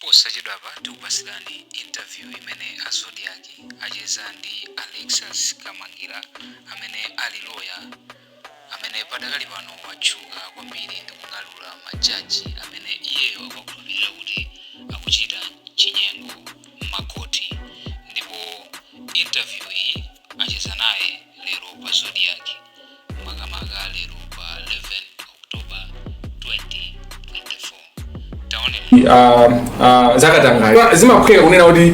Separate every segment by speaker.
Speaker 1: Posachedwapa tikupatsirani interview imene a Zodiak acheza ndi Alexious Kamangila amene ali lawyer amene padakali pano watchuka kwambiri ndi kung'alula majaji amene iyeyo akuwakhulupirira kuti akuchita chinyengo m'makhoti, ndipo interview iyi acheza naye lero pa Zodiak, makamaka lero pa 11 October 2024.
Speaker 2: Zakatangale zimaphweka kunena kuti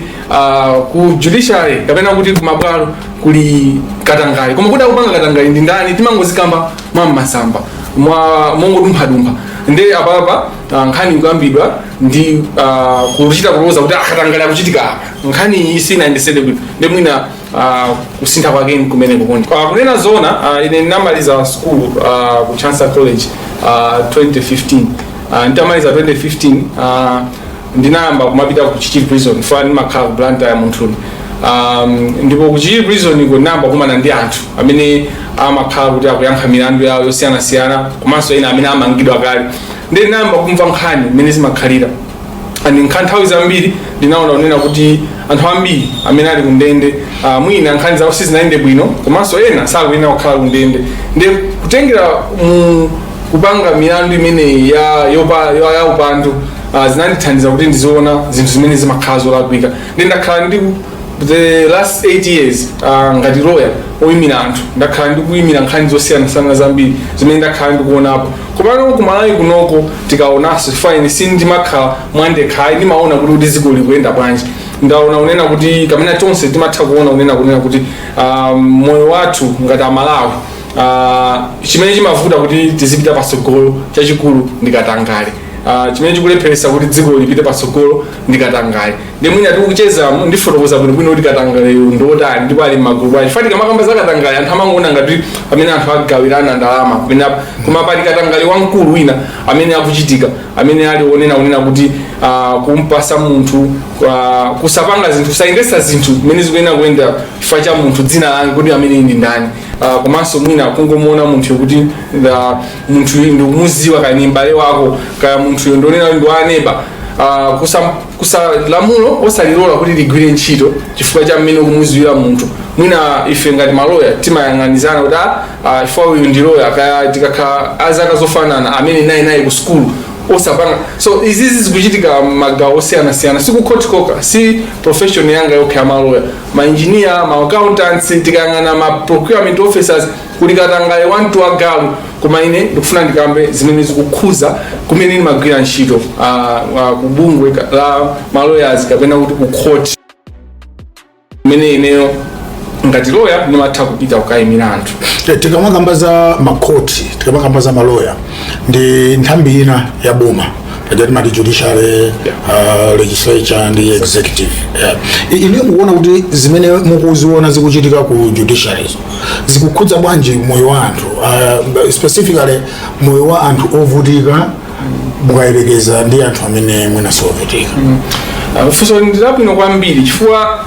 Speaker 2: ku judiciary kapena kuti kumabwalo kuli katangale, koma kuti akupanga katangale ndi ndani, timangozikamba mwa mmasamba, mwa mongodumphadumpha. Ndi apapa nkhani ikuyambidwa ndi kuchita kuloza kuti katangale akuchitika apa, nkhani iyi sinayendetsedwe bwino, ndi mwina kusintha kwake kumeneko kundi. Kunena zoona, ine ndinamaliza school ku Chancellor College 2015. Nditamaliza 2015, ndinayamba kumapita ku Chichiri Prison fa ndimakhala ku Blantyre munthuni. Ndipo ku Chichiri Prison iko ndinayamba kumana ndi anthu amene amakhala kuti akuyankha milandu yawo yosiyanasiyana, komanso ena amene amangidwa kale. Ndi ndinayamba kumva nkhani mmene zimakhalira, and nkhani nthawi zambiri ndinaona kunena kuti anthu ambiri amene ali kundende, mwina nkhani zawo sizinayende bwino, komanso ena sakuyenera kukhala kundende. Ndi kutengera mu kupanga milandu imeneyi ya upandu, zinandithandiza kuti ndiziona zinthu zimene zimakhala zolakwika. Ndi ndakhala ndi the last 8 years ngati lawyer oyimira anthu, ndakhala ndikuyimira nkhani zosiyanasiyana zambiri zimene ndakhala ndikuonapo. Komano kumalawi kunoko tikaonanso, chifukwa ine sindimakhala mwandekhayi, ndimaona kuti dziko likuyenda bwanji. Ndaona kunena kuti kamene tonse timatha kuona kunena kuti moyo wathu ngati Amalawi, chimene chimavuta kuti tizipita patsogolo chachikulu ndi katangale. Chimene chikulepheretsa kuti dziko lipite patsogolo ndi katangale. Ndi mwina tikucheza ndifotokoza bwinobwino kuti katangale ndiotani ndipo ali m'magulu achi. Chifukwa tikamakamba za katangale, anthu amangoona ngati pamene anthu agawirana ndalama pamene koma pali katangale wamkulu wina amene akuchitika, amene ali onena kunena kuti kumpasa munthu, kusapanga zinthu, kusayendetsa zinthu mmene zikuyenera kuyenda chifukwa cha munthu dzina lake, kuti amene ndi ndani. Komanso mwina kungomuona munthu kuti munthu ndikumuziwa, kaya ni m'bale wako, kaya munthuyo ndionena ndi waneba, kusa lamulo osalilola kuti ligwire ntchito chifukwa cha mmene ukumuziwira munthu. Mwina ife ngati maloya timayang'anizana kuti chifukwa uyu ndi loya, kaya tikakhala azaka zofanana, amene naye naye ku sukulu, osapanga. So izizi zikuchitika magawo osiyanasiyana, si kukhoti kokha, si profession yanga yokha ya maloya, ma engineer, ma accountants, tikayang'ana ma procurement officers, kuli katangale wantu agalu. Koma ine ndikufuna ndikambe zimene zikukhuza kumene ndimagwira ntchito, ku bungwe la ma lawyers kapena kuti ku court, kumene ineyo ngati lawyer ndimatha kupita kukayimira anthu.
Speaker 3: Tikamakamba za makhoti, tikamakamba za maloya, ndi nthambi ina ya boma. Paja timati judiciary, legislature ndi executive, yeah. Inu mukuona kuti zimene mukuziona zikuchitika ku judiciary zikukhudza bwanji moyo wa anthu, specifically moyo wa anthu ovutika, mukayerekeza ndi anthu amene mwina siovutika?
Speaker 2: Funso ndi labwino kwambiri, chifukwa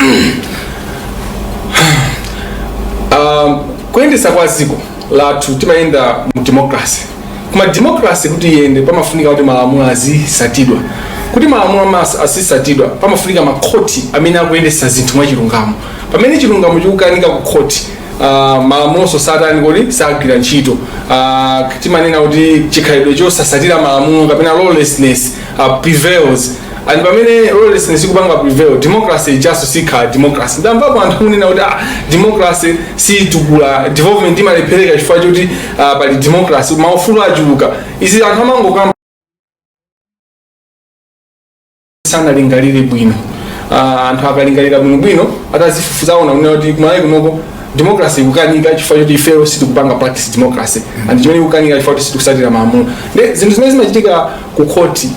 Speaker 2: kuyendetsa kwa dziko lathu timayenda mu democracy. Koma democracy kuti iyende, pamafunika kuti malamulo azisatidwa. Kuti malamulo azisatidwa, pamafunika makhoti amene akuyendetsa zinthu mwachilungamo. Pamene chilungamo chikukanika ku khoti, malamulonso satani kodi sagwira ntchito. Timanena kuti chikhalidwe chosasatira malamulo kapena lawlessness prevails, and pamene lawlessness ikupanga prevail, democracy just sikhala democracy. Ndamvapo anthu akunena kuti democracy situkula, development imalephereka chifukwa choti pali democracy, maufulu achuluka. Izi anthu amangokamba, sanalingalire bwino. Anthu akalingalira bwinobwino, atazifufuza, aona kunena kuti kumalawi kunoko democracy ikukanika chifukwa choti ifeyo sitikupanga practice democracy, and chimene ikukanika chifukwa choti sitikusatira malamulo. Ndi zinthu zimene zimachitika ku khoti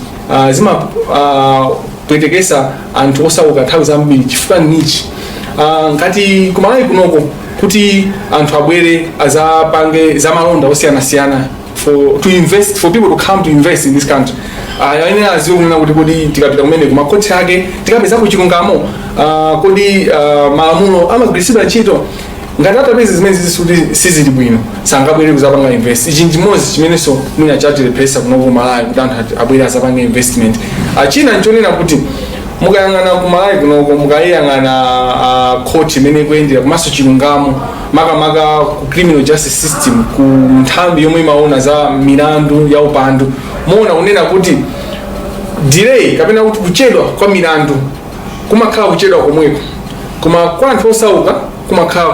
Speaker 2: zimapwetekesa anthu osauka nthawi zambiri. Chifukwa nichi, ngati kumalawi kunoko kuti anthu abwere azapange zamalonda osiyanasiyana, for to invest, for people to come to invest in this country, ayenera aziwe kunena kuti kodi tikapita kumene kumakhoti ake tikapezako chilungamo? Kodi malamulo amagwiritsidwa ntchito? Ngati atapeza zimene zisuti sizili bwino, sangabwere kuzapanga invest. Ichi nchimodzi chimenenso mwina chatilepheretsa kunoko Malawi kuti anthu abwere azapanga investment. China nchonena kuti mukayang'ana ku Malawi kunoko, mukayiyang'ana court imene ikuyendera komanso chilungamo, makamaka ku criminal justice system, ku nthambi yomwe imaona za milandu ya upandu, muona kunena kuti delay kapena kuti kuchedwa kwa milandu kumakhala kuchedwa komweko, koma kwa anthu osauka kumakhala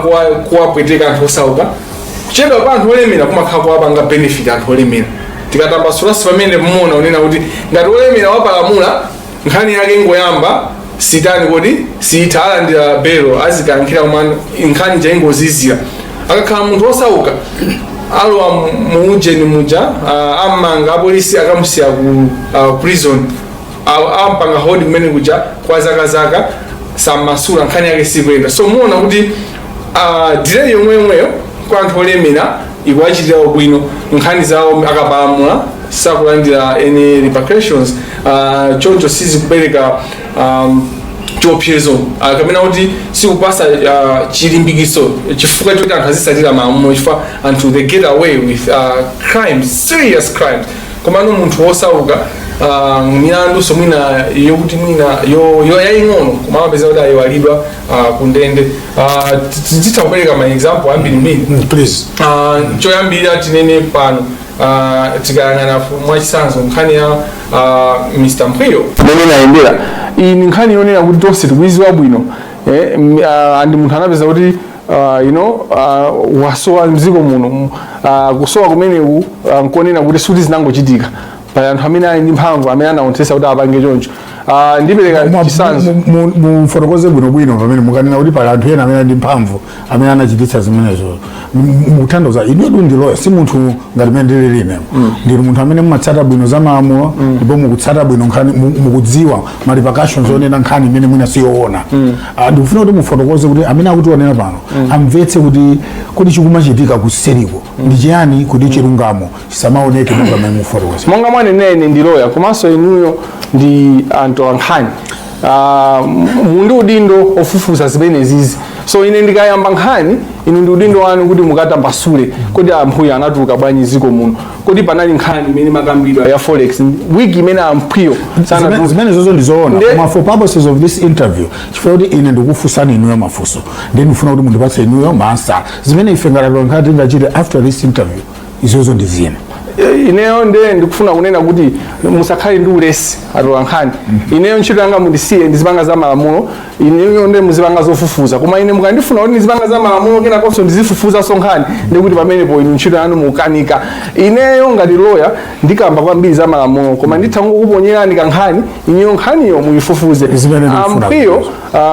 Speaker 2: kuwapweteka anthu osauka. Kuchedwa kwa anthu olemera kumakhala kuwapanga benefit anthu olemera. Tikatambasulanso pamene, muona kunena kuti ngati olemera wapalamula, nkhani yake ngoyamba sitani kodi sitha, alandira belo, azikayankhira, koma nkhani jaingozizira. Akakhala munthu osauka, alowa muujeni muja, amanga apolisi, akamusiya ku prison, ampanga hold kumene kuja kwa zaka zaka, samasula, nkhani yake sikuyenda. So muona kuti delay yomweyomweyo kwa anthu olemera ikuwachitira bwino, nkhani zawo akapalamula sakulandira any repercussions, choncho sizikupereka chiopsezo kapena kuti sikupasa chilimbikiso chifukwa choti anthu azisatira malamulo, chifukwa anthu they get away with crimes, serious crimes. Komano munthu wosauka, milandu so mwina yokuti mwina yo yaying'ono, koma amapeza kuti ayiwalidwa kundende. Titha kupereka ma example ambirimbiri.
Speaker 3: Please.
Speaker 2: Choyambirira tinene pano, tikayang'ana mwachitsanzo nkhani ya Mr Mphwiyo mmene inayendera, iyi ni nkhani yonena kuti tonse tikuiziwa bwino, and munthu anapeza kuti wasowa mdziko muno. Kusowa kumeneku nkonena kuti suti zinangochitika, pali anthu amene ali ndi mphamvu amene anaonetsetsa kuti apange choncho. Ndipereka chitsanzo.
Speaker 3: Mufotokoze bwinobwino pamene mukanena kuti pali anthu ena amene ali ndi mphamvu amene anachititsa zimenezo. Mukutanthauza, inuyo ndi lawyer, si munthu ngati mmene ndilili ine. Ndinu munthu amene mumatsata bwino za malamulo ndipo mukutsata bwino nkhani, mukudziwa ma repercussions onena nkhani imene mwina siyoona. Ndikufuna kuti mufotokoze kuti amene akutionera pano amvetse kuti kuti chikumachitika kuseriko ndi chiyani kuti chilungamo chisamaoneke monga mmene mufotokoze.
Speaker 2: Monga mwanenene, ndi lawyer, komanso inuyo ndi anthu ankhani, mundi udindo ofufuza zimenezizi. So ine ndikayamba nkhani, inu ndi udindo wanu kuti mukatambasule kodi amphwiyo anatuluka bwanji ziko muno, kodi panali nkhani imene makambidwa ya forex wiki imene amphwiyo
Speaker 3: sanatuluke. Zimene zozo ndizoona, koma for purposes of this interview, chifukwa kuti ine ndikufunsani inuyo mafunso, ndi ndifuna kuti mundipatse inuyo ma answer. Zimene ife ngati nkhani tingachite after this interview, izozo ndi zina.
Speaker 2: Ineyo nde ndikufuna kunena kuti musakhale ndi ulesi atola nkhani. Ineyo ntchito yanga mundisiye ndizipanga za malamulo, ineyo nde muzipanga zofufuza. Koma ine mukandifuna kuti ndizipanga za malamulo kenakonso ndizifufuza nkhani, ndikuti pamenepo inu ntchito yanu mukanika. Ineyo ngati lawyer ndikamba kwambiri za malamulo, koma nditha kukuponyerani kankhani, ineyo nkhaniyo muyifufuze.
Speaker 3: Zimene ndikufuna.
Speaker 2: Amphwiyo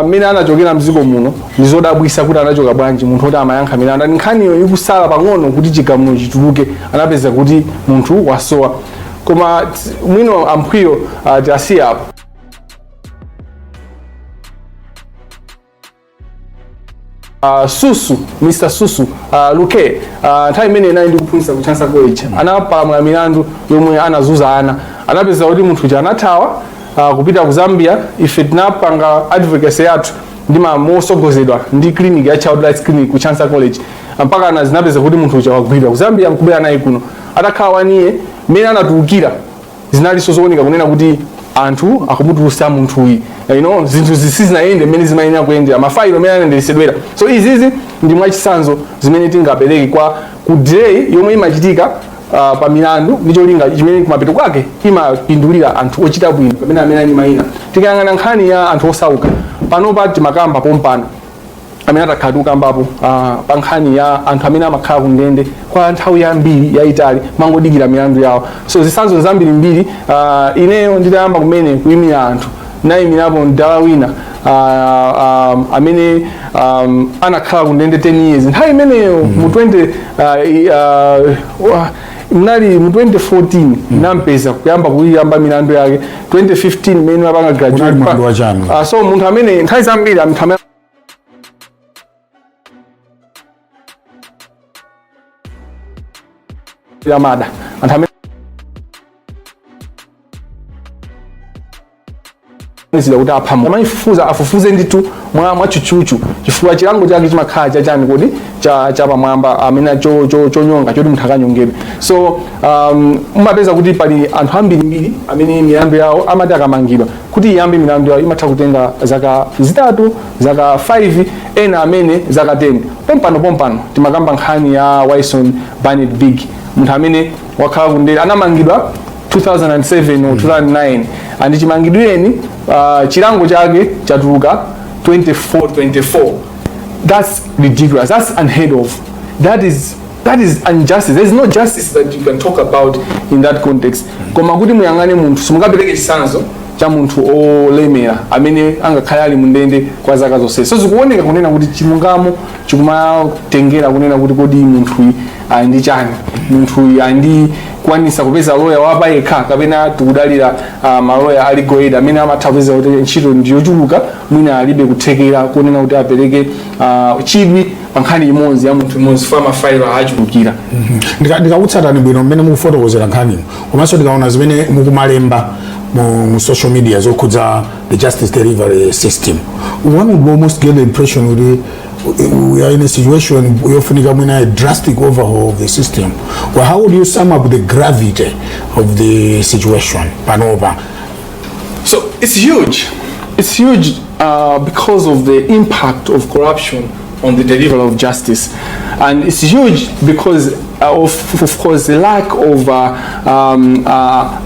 Speaker 2: mmene anachokera mdziko muno ndizodabwisa kuti anachoka bwanji munthu oti amayankha milandu, ani nkhaniyo ikusala pang'ono kuti chigamulo chituluke, anapeza kuti munthu wasowa. Koma mwino amphwiyo tiasiye apo. Susu, Mr Susu Luke, nthawi imene inali ndikuphunzitsa ku Chancellor College, anapalamula milandu yomwe anazuza ana. Anapeza kuti munthu uja anathawa kupita ku Zambia. Ife tinapanga advocacy yathu ndi mosogozedwa ndi clinic ya Child Rights Clinic ku Chancellor College, mpaka ana zinapeza kuti munthu uja wagwidwa ku Zambia nkubwera naye kuno. Atakhala waniye, mmene anatulukira zinalinso zooneka kunena kuti anthu akumutulusa munthuyi, zinthu sizinayende mmene zimayenera kuyendera, mafailo amene anayendesedwera. So izizi ndi mwachitsanzo zimene tingapereke kwa ku delay yomwe imachitika pa milandu ndi cholinga chimene kumapeto kwake imapindulira anthu ochita bwino kapena amene ali mayina. Tikayang'ana nkhani ya anthu osauka, panopa timakamba pompano amene atakhala tikukambapo pa nkhani ya anthu amene amakhala ku ndende kwa nthawi yambiri yayitali mangodikira milandu yawo. So zitsanzo zambirimbiri. Ineyo nditayamba kumene kuyimira anthu, nayimirapo mdala wina amene anakhala ku ndende 10 years nthawi imeneyo mu 20 mnali mu 2014. Nampeza kuyamba kuyamba milandu yake 2015 imene apanga graduate.
Speaker 3: Unali mlandu wa chani?
Speaker 2: So munthu amene nthawi zambiri anthu amene amada, anthu amene Zida kuti apha amayifufuza, afufuze ndithu mwa mwatchutchutchu, chifukwa chilango chake chimakhala chachani kodi? Cha pamwamba amene chonyonga, choti munthu akanyongedwe. So umapeza kuti pali anthu ambirimbiri amene milandu yawo amati akamangidwa, kuti iyambe milandu yawo imatha kutenga zaka 3, zaka 5, ena amene zaka 10. Pompano pompano timakamba nkhani ya Wyson Barnett Big, munthu amene wakhala kundende, anamangidwa 2007 or 2009, and chimangidwireni chilango chake chatuluka 2424. That's ridiculous. That's unheard of. That is injustice. There's no justice that you can talk about in that context. Koma kuti muyang'ane munthu, simungapereke chitsanzo cha munthu olemera amene angakhale ali mundende kwa zaka zonse. So zikuoneka kunena kuti chilungamo chikumatengera kunena kuti kodi munthuyu ali ndi chani, munthuyu ali ndi kukwanisa kupeza loya wapa yekha, kapena tikudalira maloya a legal aid amene amatha kupeza kuti ntchito ndiyochuluka, mwina alibe kuthekera kunena kuti apereke chidwi pa nkhani imodzi ya munthu imodzi fa mafailo achulukira.
Speaker 3: Ndikakutsatani bwino mmene mukufotokozera nkhanimu, komanso ndikaona zimene mukumalemba mu social media zokhudza the justice delivery system, one would almost get the impression kuti we are in a situation yofunika mwina a drastic overhaul of the system. Well, how would you sum up the gravity of the situation panopa?
Speaker 2: So it's huge. It's huge because of the impact of corruption on the delivery of justice. And it's huge because of course, the lack of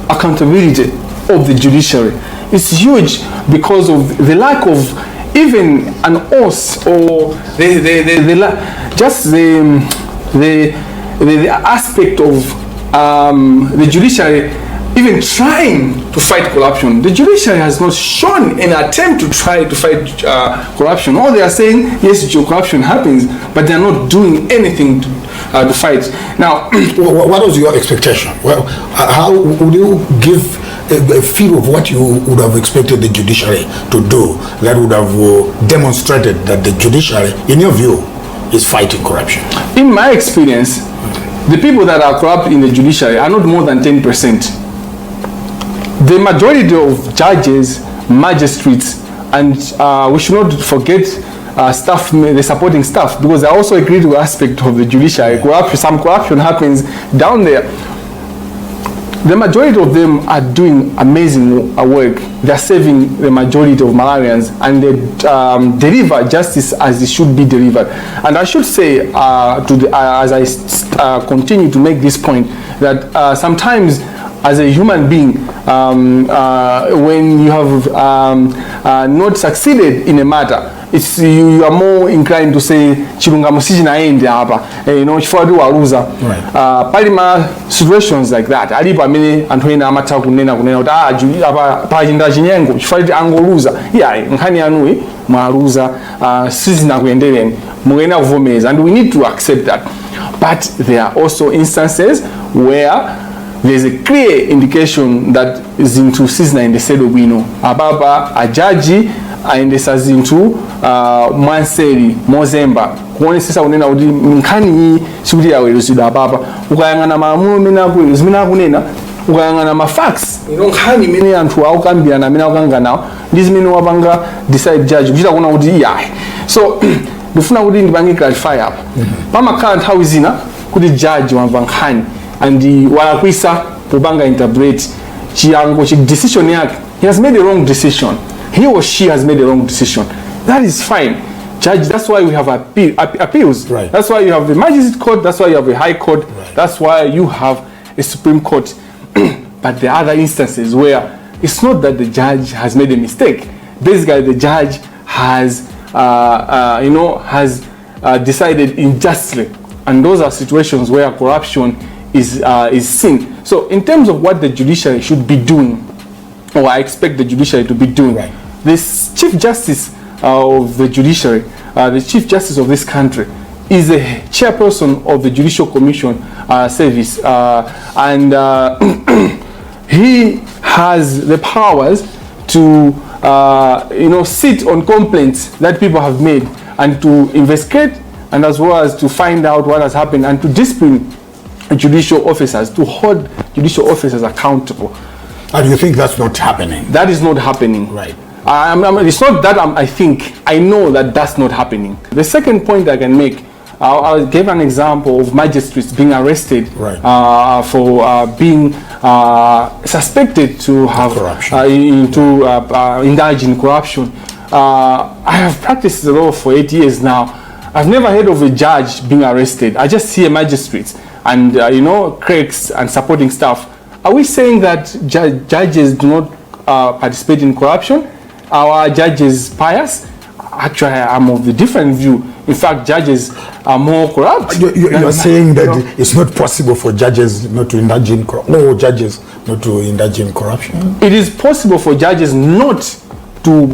Speaker 2: accountability of the judiciary. It's huge because of the lack of even an oath or the just the aspect of the judiciary even trying to fight corruption. The judiciary has not shown an attempt to try to fight corruption. All they are saying, yes, corruption happens, but they are not doing anything to fight. Now,
Speaker 3: What was your expectation? Well, how would you give a feel of what you would have expected the judiciary to do that would have demonstrated that the judiciary, in your view, is fighting corruption?
Speaker 2: In my experience, the people that are corrupt in the judiciary are not more than 10%. The majority of judges, magistrates, and we should not forget staff, the supporting staff, because they're also a critical aspect of the judiciary. Corruption, some corruption happens down there. The majority of them are doing amazing work. They are serving the majority of Malawians, and they deliver justice as it should be delivered. And I should say, as I continue to make this point, that sometimes as a human being, when you have not succeeded in a matter, you are more inclined to say chilungamo sichinaende apa, chifukwa kuti waluza. Pali ma situations like that alipo amene anthu ena amatha kunena kuti ah, apa pachinda chinyengo chifukwa kuti angoluza. Iyayi, nkhani yanuyi mwaluza, sizinakuyendereni, mukuyenera kuvomereza, and we need to accept that. But there are also instances where there's a clear indication that zinthu sizinayendesedwe bwino. Apapa ajaji ayendesa zinthu mwanseri, mozemba, kuonesesa kunena kuti nkhani iyi sikuti yaweruzidwa apapa. Ukayang'ana malamulo amene zimene akunena, ukayang'ana ma facts, nkhani imene anthu akukambirana, amene akukanganawo, ndi zimene wapanga decide judge, kuchita kuona kuti iyayi. So ndifuna kuti ndipange clarify apa. Pamakhala nthawi zina kuti judge wamva nkhani and walakwisa popanga interpret chilango chi decision yake. He has made a wrong decision, he or she has made a wrong decision. That is fine. Judge, that's why we have appeals. That's why you have the magistrate court, that's why you have a high court, that's why you have a supreme court. But there are other instances where it's not that the judge has made a mistake. Basically, the judge has you know has decided unjustly, and those are situations where corruption is seen. So in terms of what the judiciary should be doing, or I expect the judiciary to be doing, this chief justice of the judiciary, the chief justice of this country, is a chairperson of the Judicial Commission Service, and he has the powers to sit on complaints that people have made and to investigate, and as well as to find out what has happened and to discipline judicial officers, to hold judicial officers accountable.
Speaker 3: And you think that's not happening?
Speaker 2: That is not happening. It's not that I think, I know that that's not happening. The second point I can make, I'll give an example of magistrates being arrested for being suspected to have
Speaker 3: Corruption.
Speaker 2: To indulge in corruption. I have practiced the law for 8 years now. I've never heard of a judge being arrested. I just hear magistrates and clerks and supporting staff. Are we saying that judges do not participate in corruption? Are judges pious? Actually, I'm of the different view. In fact, judges are more corrupt.
Speaker 3: You're saying that it's not possible for judges not to indulge in no judges not to indulge in corruption.
Speaker 2: It is possible for judges not to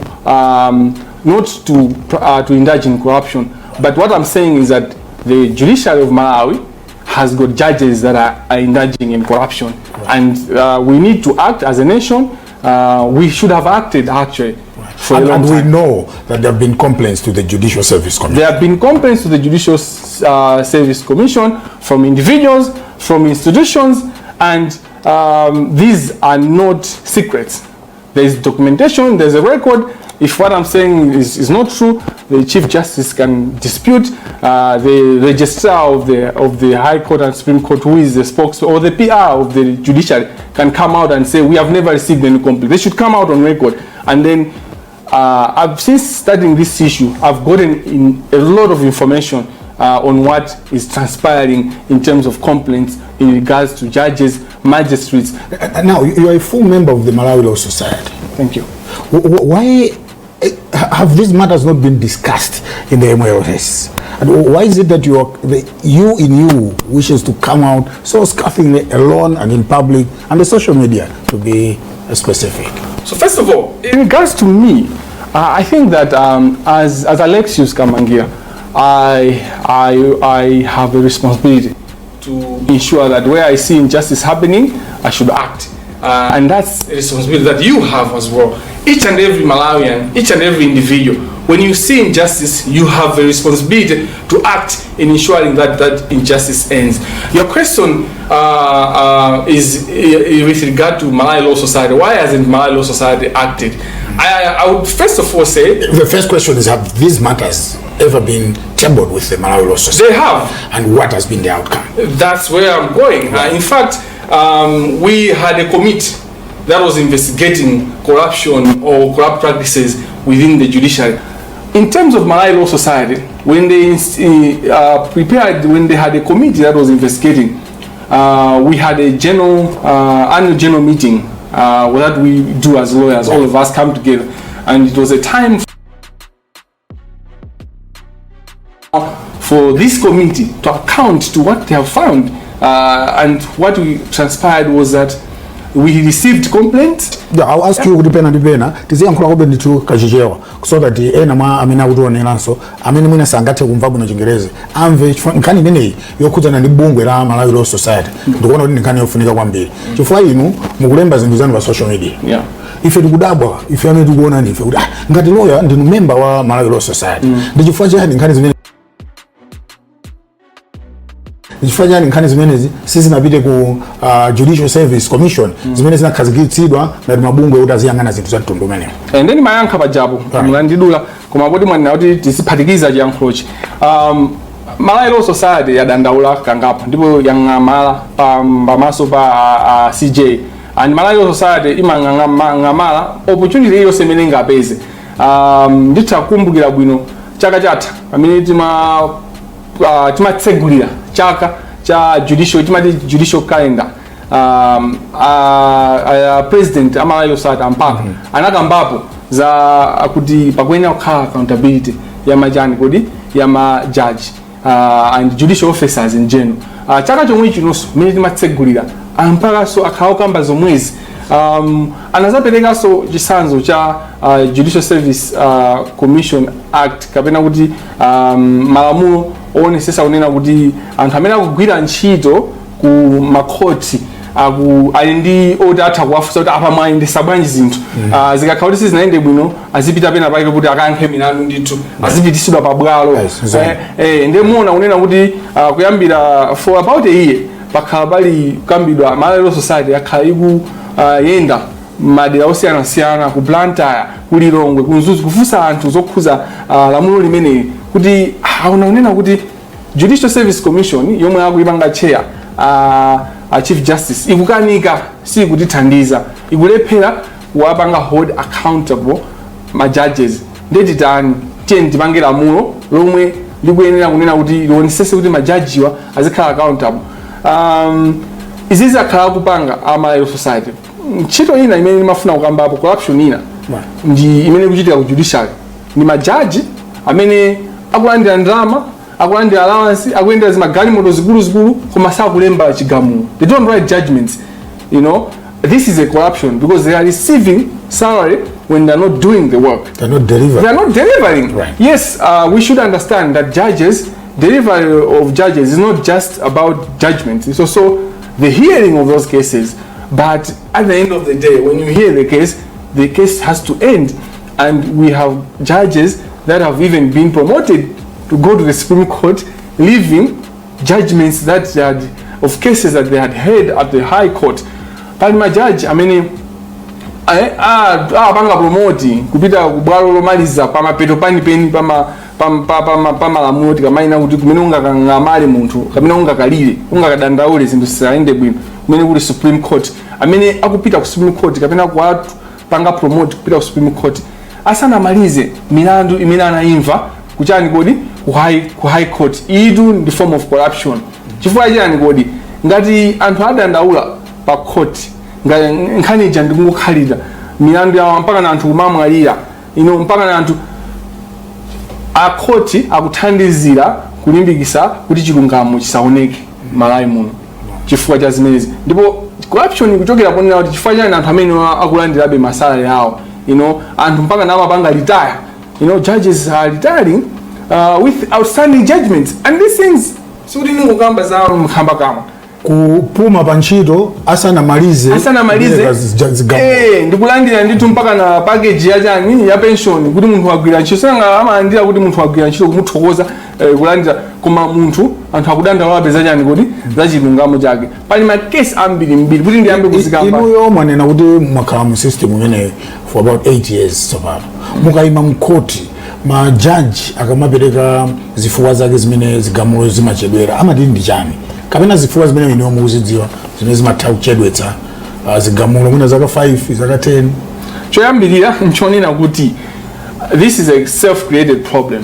Speaker 2: indulge in corruption. But what I'm saying is that the judiciary of Malawi has got judges that are indulging in corruption, and we need to act as a nation. We should have acted actually for a long
Speaker 3: And we
Speaker 2: time.
Speaker 3: Know that there have been complaints to the Judicial Service Commission.
Speaker 2: There have been complaints to the Judicial Service Commission from individuals, from institutions, and these are not secrets. There is documentation, there's a record. If what I'm saying is not true, the Chief Justice can dispute. The registrar of the High Court and Supreme Court, who is the spokesman or the PR of the judiciary, can come out and say, "We have never received any complaint." They should come out on record. And then I've since studying this issue, I've gotten in a lot of information on what is transpiring in terms of complaints in regards to judges, magistrates.
Speaker 3: Now, you are a full member of the Malawi Law Society.
Speaker 2: Thank you.
Speaker 3: Why have these matters not been discussed in the MLS? And why is it that you in you wishes to come out so scathingly alone and in public and the social media, to be specific?
Speaker 2: So first of all, in regards to me, I think that as Alexius Kamangira, I have a responsibility to ensure that where I see injustice happening, I should act. And that's a responsibility that you have as well. Each and every Malawian, each and every individual, when you see injustice, you have a responsibility to act in ensuring that that injustice ends. Your question is with regard to Malawi Law Society. Why hasn't Malawi Law Society acted? I would first of all say
Speaker 3: The first question is, have these matters ever been tabled with the Malawi Law Society?
Speaker 2: They have.
Speaker 3: And what has been the outcome?
Speaker 2: That's where I'm going. In fact, we had a committee that was investigating corruption or corrupt practices within the judiciary. In terms of Malawi Law Society, when they prepared, when they had a committee that was investigating, we had a general annual general meeting that we do as lawyers. All of us come together, and it was a time for this committee to account to what they have found. And what we transpired was that we received complaints.
Speaker 3: Yeah, I'll ask you kuti pena ndi pena tiziyankhula kobe ndithu kachichewa so that ena mwa amene akutioneranso amene mwina sangathe kumva bwino Chingerezi amve, chifukwa nkhani imeneyi yokhudzana ndi bungwe la Malawi Law Society ndikuona kuti ndi nkhani yofunika kwambiri, chifukwa inu mukulemba zinthu zanu pa social media. Ife tikudabwa, ife amene tikuonani ife, kuti ah, ngati lawyer ndinu member wa Malawi Law Society, ndi chifukwa chani nkhani zimene chifukwa chani nkhani zimenezi sizinapite ku Judicial Service Commission zimene zinakhazikitsidwa ngati mabungwe kuti aziyang'ana zinthu za mtundu umenewo?
Speaker 2: And then mayankha pajapo munandidula, koma poti mwanena kuti tiziphatikiza chiyankhulochi, Malawi Law Society yadandaula kangapo ndipo yang'amala pamaso pa CJ, and Malawi Law Society imang'amala opportunity iliyonse imene ingapeze. Nditha kukumbukira bwino chaka chatha pamene timatsegulira chaka cha judicial, timati judicial calendar, president a Malawi Law Society ampaka anakambapo za kuti pakuyenera kukhala accountability ya machani kodi ya ma judge and judicial officers in general. Chaka chomwe chinonso mmene timatsegulira ampakaso akhala okamba zomwezi. Anazaperekanso chitsanzo cha Judicial Service Commission Act, kapena kuti malamulo oonetsetsa kunena kuti anthu amene akugwira ntchito ku makhoti aku ali ndi oti atha kuwafunsa kuti apa mwayendesa bwanji zinthu. Zikakhala kuti sizinayende bwino, azipita pena pake kuti akayankhe milandu ndithu, azipitisidwa pabwalo. Ndiye muona kunena kuti kuyambira for about a year pakhala pali kukambidwa. Malawi Law Society yakhala ikuyenda Madera osiyanasiyana, ku Blantyre, ku Lilongwe, ku Mzuzu, kufunsa anthu zokhuza lamulo limeneli, kuti aona kunena kuti Judicial Service Commission yomwe akuyipanga chair Chief Justice ikukanika, sikutithandiza, ikulephera kuwapanga hold accountable ma judges. Ndetitani? Tiye tipange lamulo lomwe likuyenera kunena kuti lionesese kuti majajiwa azikhala accountable. Izi zakhala kupanga a Malawi Society. Ntchito ina imene imafuna kukambapo, corruption ina ndi imene ikuchitika ku judiciary, ndi majaji amene akulandira ndalama, akulandira allowance, akuyendera zimagalimoto zikuluzikulu, koma sakulemba chigamulo. They don't write judgments. This is a corruption because they are receiving salary when they're not doing the work.
Speaker 3: They're not delivering.
Speaker 2: They are not delivering. Yes, we should understand that judges, delivery of judges is not just about judgment. It's also the hearing of those cases. But at the end of the day, when you hear the case has to end. And we have judges that have even been promoted to go to the Supreme Court, leaving judgments that they had, of cases that they had heard at the High Court. Pali majaji amene apanga promote kupita ku bwalo lomaliza pamapeto panipeni pamalamulo, tikamayina kuti kumene ungakang'amale munthu kapena ungakalire, ungakadandaule zinthu zisayende bwino, kumene kuli Supreme Court, amene akupita ku Supreme Court kapena kuwapanga promote kupita ku Supreme Court asanamalize milandu imene anayimva kuchani kodi? Ku High Court. Itu ndi form of corruption. Chifukwa chani kodi? Ngati anthu adandaula pa court, ngati nkhani ija ndikungokhalira milandu yawo mpaka na anthu kumamwalira ino, mpaka na anthu akhoti akuthandizira kulimbikisa kuti chilungamo chisaoneke Malawi muno chifukwa cha zimenezi. Ndipo corruption ikuchokera ponena kuti chifukwa chani anthu amene akulandirabe ma salary awo, anthu mpaka na amapanga retire, judges are retiring with outstanding judgments and these things. Sikuti ningokamba za mkhamba kama.
Speaker 3: Kupuma pa ntchito asanamalize.
Speaker 2: Asanamalize.
Speaker 3: Kupereka zigamulo.
Speaker 2: Ndikulandira ndithu mpaka na package ya chani, ya pension, kuti munthu wagwira ntchito. Sanga amalandira kuti munthu wagwira ntchito, kumuthokoza, kulandira, koma munthu, anthu akudandaulabe za chani kuti za chilungamo chake. Pali makesi ambiri mbiri kuti ndiyambe kuzikamba.
Speaker 3: Inuyo mwanena kuti mwakhala mu system imeneyo for about 8 years tsopano. Mukayima mkhoti, majaji akamapereka zifukwa zake zimene zigamulo zimachedwera, amati ndi chani, kapena zifukwa zimene inuyo mukuzidziwa zimene zimatha kuchedwetsa zigamulo mwina zaka 5, zaka 10?
Speaker 2: Choyambirira nchonena kuti this is a self-created problem.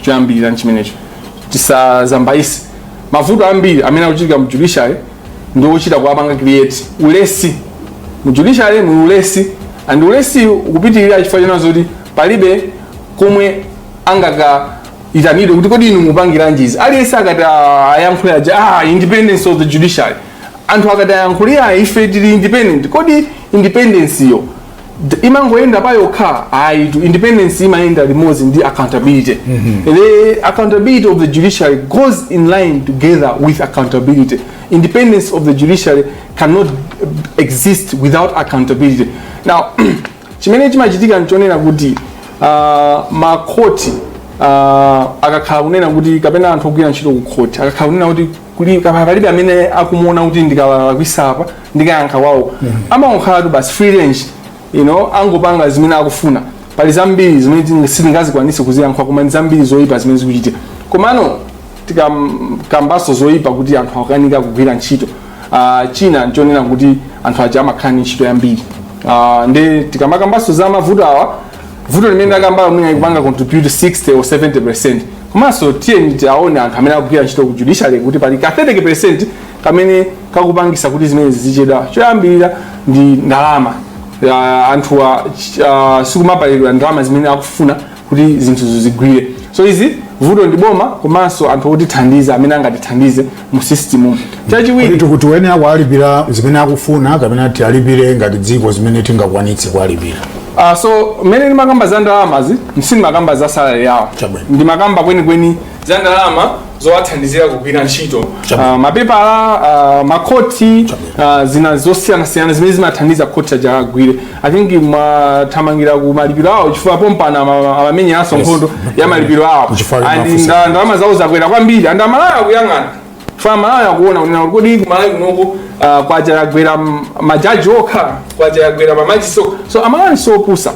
Speaker 2: Choyambirira nchimenecho, tisazambaise. Mavuto ambiri amene akuchitika mu judiciary ndi ochita kuwapanga create. Ulesi mu judiciary muli ulesi, and ulesi ukupitirira chifukwa chena zoti palibe komwe angakaitanidwe kuti kodi inu mupangiranji izi. Aliyense akati ayankhule aja, independence of the judiciary. Anthu akati ayankhulira, ife tili independent. Kodi independence yo imangoyenda pa yokha? Ayi, independence imayenda limodzi ndi accountability. The accountability of the judiciary goes in line together with accountability. Independence of the judiciary cannot exist without accountability. Now, chimene chimachitika nchonena kuti makhoti akakhala kunena kuti, kapena anthu ogwira ntchito ku khoti akakhala kunena kuti kuli kapena palibe amene akumuona kuti ndikalakwisa apa ndikayankha kwawo, amangokhala tu basi free range, angopanga zimene akufuna. Pali zambiri zimene sitingazikwanise kuziyankhula, koma ndi zambiri zoyipa zimene zikuchitika. Komano tikakambaso zoyipa kuti anthu akukanika kugwira ntchito, china nchonena kuti anthu aja amakhala ndi ntchito yambiri. Ndi tikamakambaso za mavuto awa, vuto limene ndakambalo mwina ikupanga contribute 60 or 70%. Komanso tiyeni tiaone anthu amene akugwira ntchito ku judiciary kuti pali ka 30% kamene kakupangisa kuti zimene zizichedwa. Choyambirira ndi ndalama. Anthuwa sikumapalidwa ndalama zimene akufuna kuti zinthuzo zigwire. So izi vuto ndi boma komanso anthu otithandiza amene angatithandize mu system. Chachiwiri,
Speaker 3: kuti tiyenera kuwalipira zimene akufuna kapena tialipire ngati dziko zimene tingakwanitse kuwalipira?
Speaker 2: So mmene ndimakamba za ndalamazi, sindimakamba za salary yawo.
Speaker 3: Chabwino.
Speaker 2: Ndimakamba kwenikweni za ndalama zowathandizira kugwira ntchito.
Speaker 3: Chabwino.
Speaker 2: Mapepala, makhoti, zina zosiyanasiyana zimene zimathandiza khoti aja agwire. I think mwathamangira ku malipiro awo chifukwa pompano amamenyeranso nkhondo ya malipiro awo.
Speaker 3: Chifukwa
Speaker 2: And
Speaker 3: mafusa.
Speaker 2: ndalama zawo zakwera kwambiri, and Amalawi akuyang'ana. Fa Malawi akuona kunena kuti kodi kumalawi kunoko kwacha yagwera majaji okha, kwacha yagwera ma magistrate okha. So Amalawi siopusa,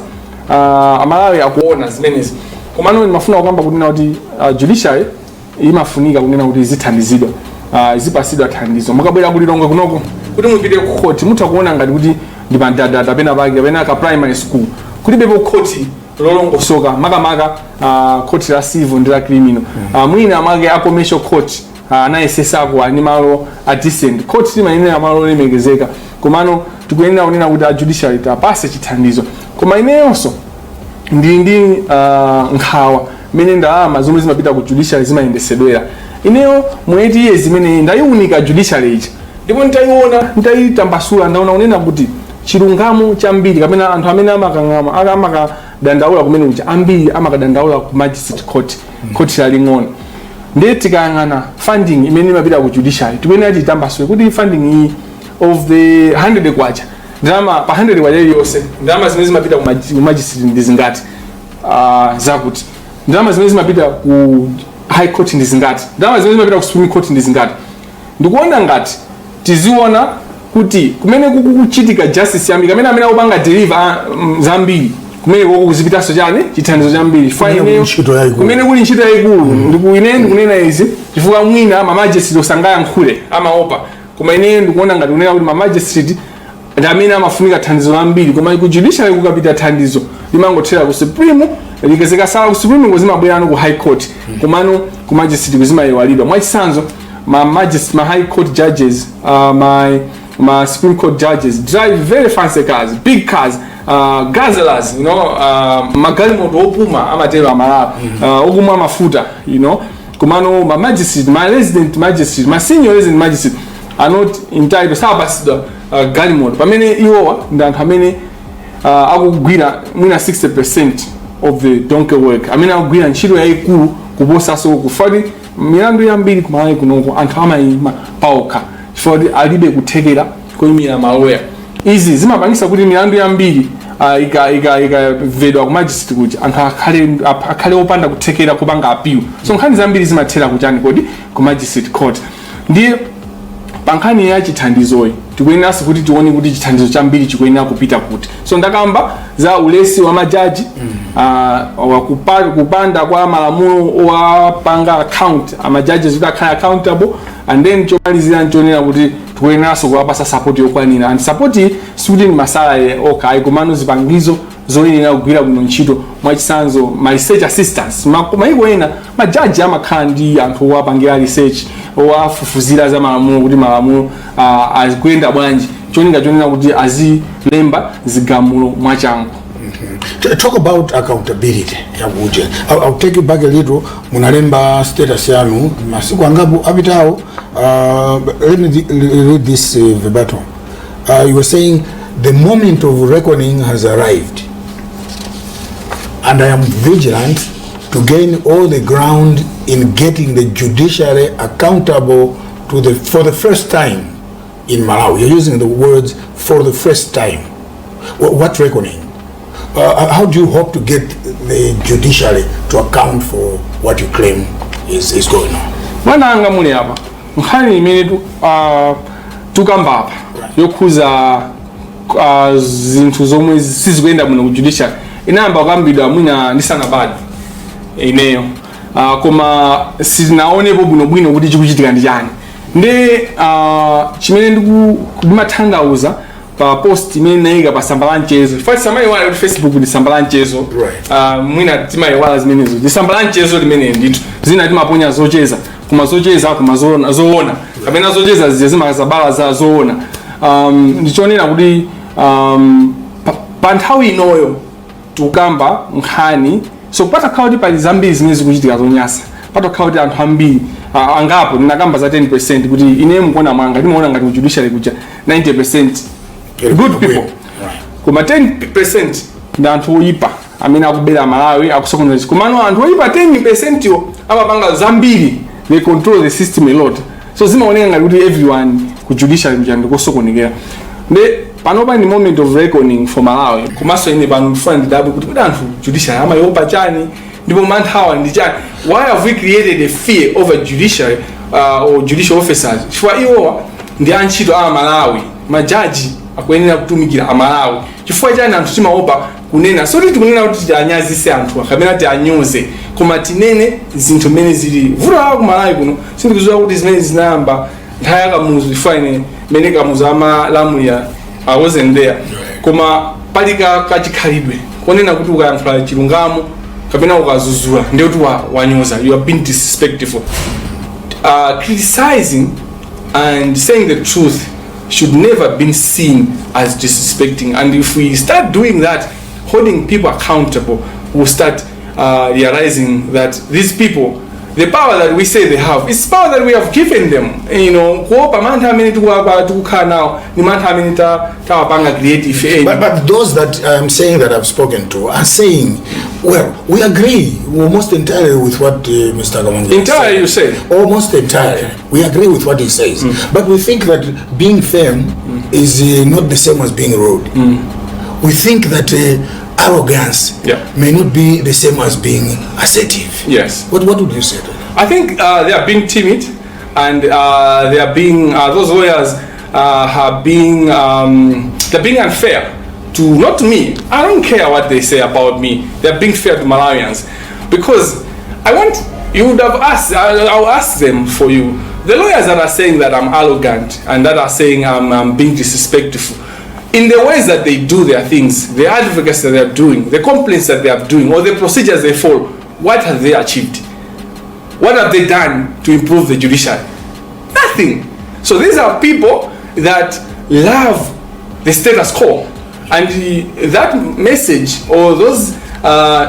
Speaker 2: Amalawi akuona zimenezi. Komano ndimafuna kukamba kunena kuti judiciary imafunika kunena kuti zithandizidwa, zipasidwa thandizo. Mukabwera kulilongwe kunoko kuti mupite ku court, mutha kuona ngati kuti ndi madadada pena pake kapena ka primary school. Kulibepo court lolongosoka, makamaka court la civil ndi la criminal. Mwina mwake a commercial court anayesesako ani malo a decent. Court timayenera malo olemekezeka. Komano tikuyenera kunena kuti a judiciary tapase chithandizo. Koma ineyonso ndili ndi nkhawa mmene ndalama zomwe zimapita ku judiciary zimayendesedwera. Ineyo mu 8 years imene ndayiunika judiciary ija, ndipo nditayiona, nditayitambasula, ndaona kunena kuti chilungamo chambiri kapena anthu amene amakang'ama amakadandaula kumene kuja, ambiri amakadandaula ku magistrate court, court laling'ono. Ndiye tikayang'ana funding imene imapita ku judiciary, tikuyenera titambasule kuti funding iyi, of the 100 kwacha, ndalama pa 100 kwacha iliyonse, ndalama zimene zimapita ku magistrate ndi zingati, zakuti ndalama zimene zimapita ku high court ndi zingati, ndalama zimene zimapita ku Supreme Court ndi zingati. Ndikuona ngati tiziona kuti kumene kukuchitika justice yambiri kamene amene akupanga deliver zambiri, kumene koko kuzipitanso chani, chithandizo chambiri. Chifukwa
Speaker 3: Kumene kuli ntchito yayikulu.
Speaker 2: Kumene kuli ntchito yayikulu. Ine ndikunena izi chifukwa mwina ma magistrate osangayankhule, amaopa. Koma ine ndikuona ngati kunena kuti ma magistrate ndi amene amafunika thandizo lambiri. Koma ku judiciary kukapita thandizo limangothera ku Supreme, likezekasala ku Supreme ngozimabwerano ku high court, komano ku magistrate kuzimayiwalidwa. Mwachitsanzo, ma magistrate, ma high court judges, ma Supreme Court judges drive very fancy cars, big cars, guzzlers, magalimoto opuma, amatero Amalawi, okumwa mafuta. Komano ma magistrate, ma resident magistrate, ma senior resident magistrate are not entitled, sapasidwa galimoto, pamene iwowa ndi anthu amene akugwira mwina 60% of the donkey work, amene akugwira ntchito yayikulu kuposanso kufati milandu yambiri kumalawi kunoko anthu amayima paokha chifukwa kuti alibe kuthekera koyimira maloya. Izi zimapangisa kuti milandu yambiri ikamvedwa ku magistrate kuja, anthu akhale opanda kuthekera kupanga appeal. So nkhani zambiri zimathera kuchani kodi? Ku magistrate court. Ndiye pa nkhani ya chithandizoyi, tikuyeneranso kuti tione kuti chithandizo chambiri chikuyenera kupita kuti. So ndakamba za ulesi wa majaji, kupanda kwa malamulo owapanga account amajaji kuti akhale accountable. And then chomalizira nchonena kuti tikuyeneranso kuwapasa support yokwanira. And support iyi sikuti ndi ma salary okha ayi, komano zipangizo zoyenera kugwira bwino ntchito. Mwachitsanzo, ma research assistants. Maiko ena majaji amakhala ndi anthu owapangira research, owafufuzira za malamulo, kuti malamulo azikuyenda bwanji, cholinga chonena kuti azilemba zigamulo mwachangu.
Speaker 3: Talk about accountability yakuti I'll take you back a little. Munalemba status yanu masiku angapo apitawo. Let me read this verbatim. You were saying the moment of reckoning has arrived and I am vigilant to gain all the ground in getting the judiciary accountable for the first time in Malawi. You're using the words "for the first time". What reckoning? How do you hope to get the judiciary to account for what you claim is going on?
Speaker 2: Bwana anga, muli apa nkhani imene tukamba apa yokhuza zinthu zomwe sizikuyenda bwino ku judiciary inayamba kukambidwa mwina ndisanabadwe ineyo, koma sinaonepo bwinobwino kuti chikuchitika ndi chani. Ndi chimene ndimatanthauza pa post imene nayika pa tsamba la mchezo, chifukwa tisamayiwala kuti Facebook ndi tsamba la mchezo. Mwina timayiwala zimenezo, ndi tsamba la mchezo limene ndithu zina timaponya zocheza, koma zocheza koma zoona, zoona kapena zocheza zija zimakazabala za zoona. Ndichonena kuti pa nthawi inoyo tikukamba nkhani, so patakhala kuti pali zambiri zimene zikuchitika zonyasa, patakhala kuti anthu ambiri angapo, ndinakamba za 10% kuti ine mukuona mwanga ndimaona ngati ku judiciary kuja 90% good people, koma 10% ndi anthu oyipa amene akubera Malawi, akusokoneza. Komano anthu oyipa 10% yo amapanga zambiri, they control the system a lot. So zimaoneka ngati kuti everyone ku judiciary kuja ndikosokonekera. Ndi panopa ndi moment of reckoning for Malawi. Komanso ine pano ndifuna ndidabwe kuti anthu judiciary amayopa chani, ndipo manthawa ndi chani? Why have we created a fear over judiciary? or judicial officers, chifukwa iwowa ndi antchito a Malawi. Majaji akuyenera kutumikira Amalawi. Chifukwa chani anthu timaopa kunena? Soti tikunena kuti tianyazise anthu kapena tianyoze, koma tinene zinthu mmene zili. Vuto lawo ku Malawi kuno, sindikudziwa kuti zimene zinayamba nthawi ya Kamuzu, chifukwa ine mmene Kamuzu amalamulira I wasn't there, koma pali kachikhalidwe konena kuti ukayankhula chilungamo kapena ukazuzula, ndiye kuti wanyoza, you have been disrespectful. Criticizing and saying the truth should never be seen as disrespecting, and if we start doing that, holding people accountable, we'll start realizing that these people, the power that we say they have is power that we have given them. Kuopa mantha amene tikukhala nawo ni mantha amene tawapanga create ife eni.
Speaker 3: But those that I'm saying that I've spoken to are saying, well, we agree almost entirely with what Mr. Kamangira
Speaker 2: Entirely, you say?
Speaker 3: Almost entirely. We agree with what he says. But we think that being firm is not the same as being rude. We think that arrogance may not be the same as being assertive. What would you say to that?
Speaker 2: I think they are being timid, and they are being those lawyers have being they're being unfair to, not to me. I don't care what they say about me. They're being fair to Malawians, because I want you would have asked. I'll ask them for you. The lawyers that are saying that I'm arrogant and that are saying I'm being disrespectful, in the ways that they do their things, the advocacy that they are doing, the complaints that they are doing, or the procedures they follow, what have they achieved? What have they done to improve the judiciary? Nothing. So these are people that love the status quo. And that message or those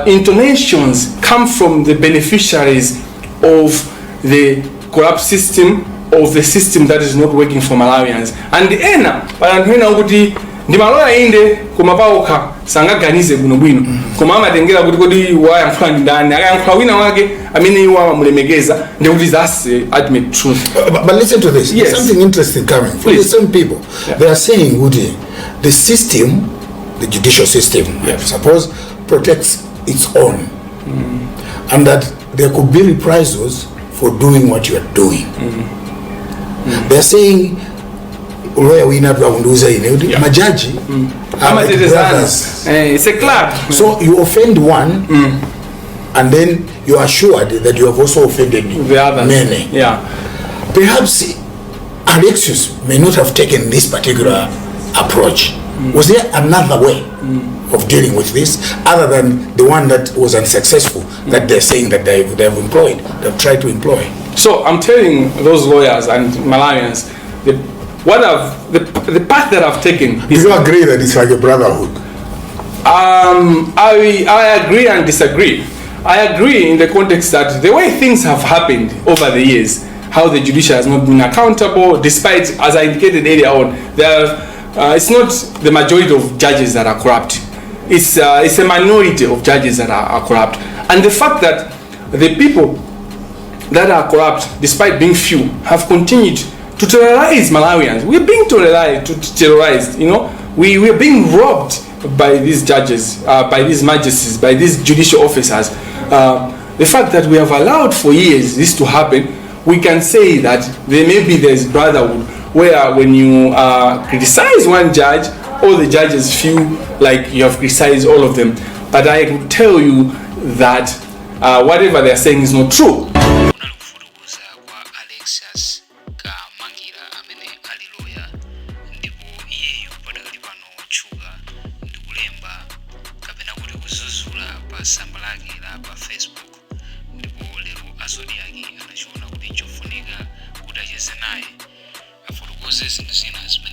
Speaker 2: intonations come from the beneficiaries of the corrupt system, of the system that is not working for Malawians. And ena, pali anthu ena okuti ndi maloya inde, koma paokha sangaganize bwinobwino, koma amatengera kuti kodi wayankhula ndi ndani. Akayankhula wina wake amene iwo amamulemekeza, ndikuti that's the ultimate truth.
Speaker 3: But listen to this.
Speaker 2: Yes.
Speaker 3: There's something interesting coming from
Speaker 2: Please.
Speaker 3: The same people. They are saying, Woody, the system, the judicial system, I suppose, protects its own. And that there could be reprisals for doing what you are doing. They are saying, lawyer wina akundiuza ine kuti majaji are like
Speaker 2: Amatetezana.
Speaker 3: Brothers.
Speaker 2: Eh, it's a club.
Speaker 3: So you offend one, and then you are assured that you have also offended
Speaker 2: the others
Speaker 3: many. Perhaps Alexius may not have taken this particular approach. Was there another way of dealing with this other than the one that was unsuccessful, that they're saying that they've employed, they've tried to employ?
Speaker 2: So I'm telling those lawyers and Malawians, the path that I've taken
Speaker 3: Do
Speaker 2: is
Speaker 3: you agree that it's like a brotherhood?
Speaker 2: I agree and disagree. I agree in the context that the way things have happened over the years, how the judiciary has not been accountable, despite, as I indicated earlier on, it's not the majority of judges that are corrupt. It's a minority of judges that are corrupt. And the fact that the people that are corrupt, despite being few, have continued to terrorize Malawians. We're being terrorized. We're being robbed by these judges, by these magistrates, by these judicial officers. The fact that we have allowed for years this to happen, we can say that there may be this brotherhood where when you criticize one judge, all the judges feel like you have criticized all of them. But I would tell you that whatever they are saying is not true.
Speaker 1: Kunali kufotokoza kwa Alexius Kamangira amene ali loya, ndipo iyeyu padakali pano watchuka ndi kulemba kapena kuti kuzuzula pa tsamba lake la pa Facebook. Ndipo lero a Zodiak anachiona kuti nchofunika kuti acheze naye, afotokoze zinthu zina zimene